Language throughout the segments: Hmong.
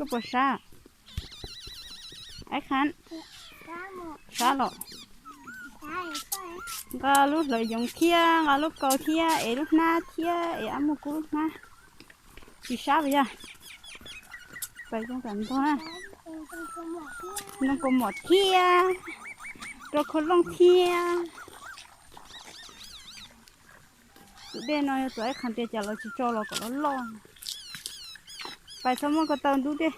Koj puas sab? Aib Khab, sab los? Nqa lub hlawv yoov thiab, nqa lub kaus thiab, es lub hnab thiab, es ab muaj kub lub hnab. Tsis sab puas yog? Pais zoo tam ntog na. Ntoo kaus mom thiab, rau khau looj thiab. Tus dej no yog tus Aib Khab tias cas los tsis tso los kom loj loj. Pais txhob muab ko taw ntub dej.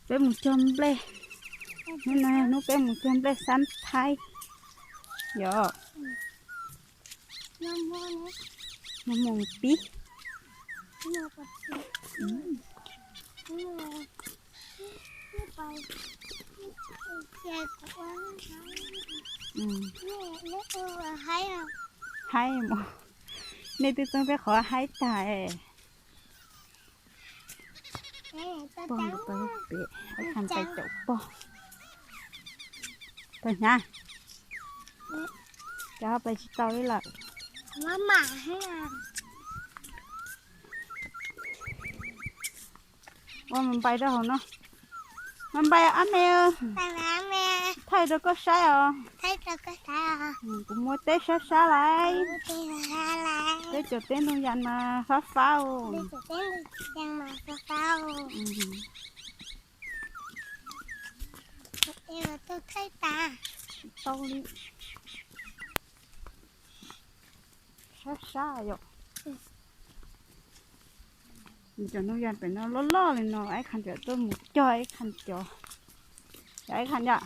Peb mus cog nplej. Hnub no hnub peb mus cog nplej xab thaib. Yog, mus pib. Haib mos, nej twb txeeb peb qhov haib tag. Pog nkawd pais pem, Aib Khab pais caum pog. Pog hnyav, cas ho pais tsis tau li lawm. Ua mas npai rau hauv no. Mas npai ab me, thaij rau koj saib os. Kuv muaj teb sab sab lawm. Peb cov teb ntoo yas mas fab fab. Tsis tau li. Sab sab yom. Cov ntoo yas pem no loj loj li no, Aib Khab cov tuaj mus cog Aib Khab cov. Cov Aib Khab yom.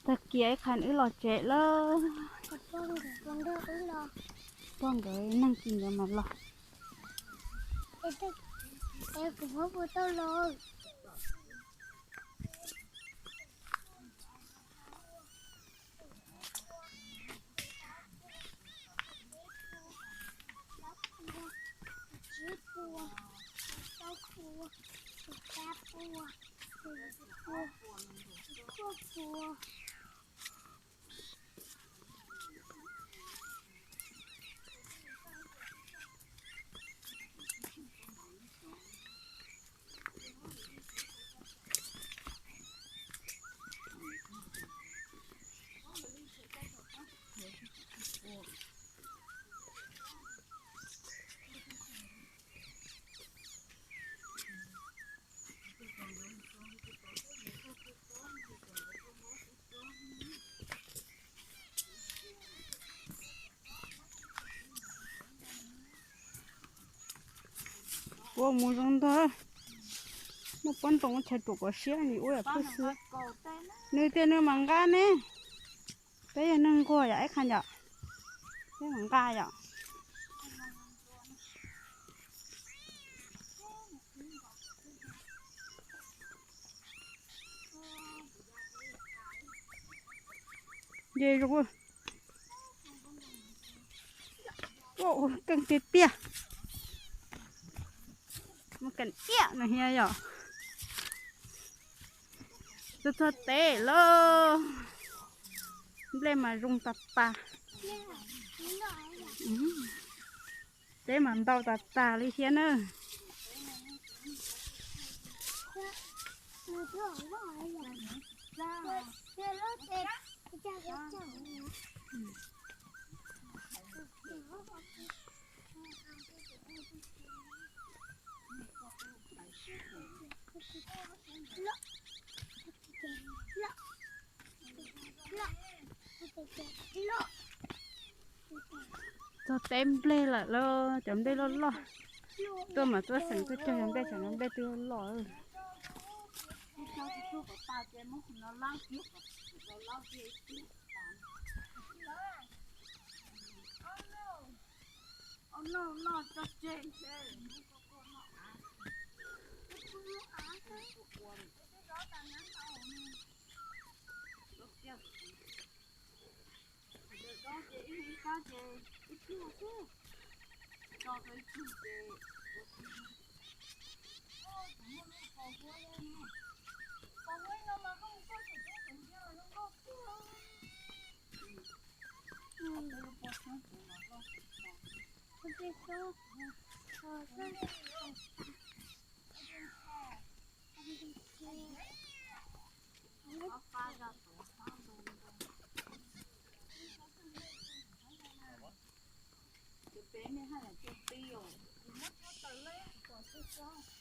Tag kis Aib Khab wb los tsev lawm. Pog nkawd neeg tsis nkawd mas los. Ua mus zoo ntag. Muaj pob ntoo chaw ruam kom siab li ua yam phooj xwb. Nws tias nws mam nqa ne. Peb yog neeg nquag yom, Aib Khab yom. Peb mam nqa yom. Nce zoo. Keej tiag tiag. Muaj keem tiag no thiab yom. Tuaj txog teb lawm. Nplej mas zoo tas tas. Teb mas ntau tas tas li thiab na. Txog teb nplej lawm lauj, cov nplej loj loj. Tuaj mas tuaj xeem tuaj cog cov nplej, cov nplej twb loj loj. Ces peb me haj yam tus pib os.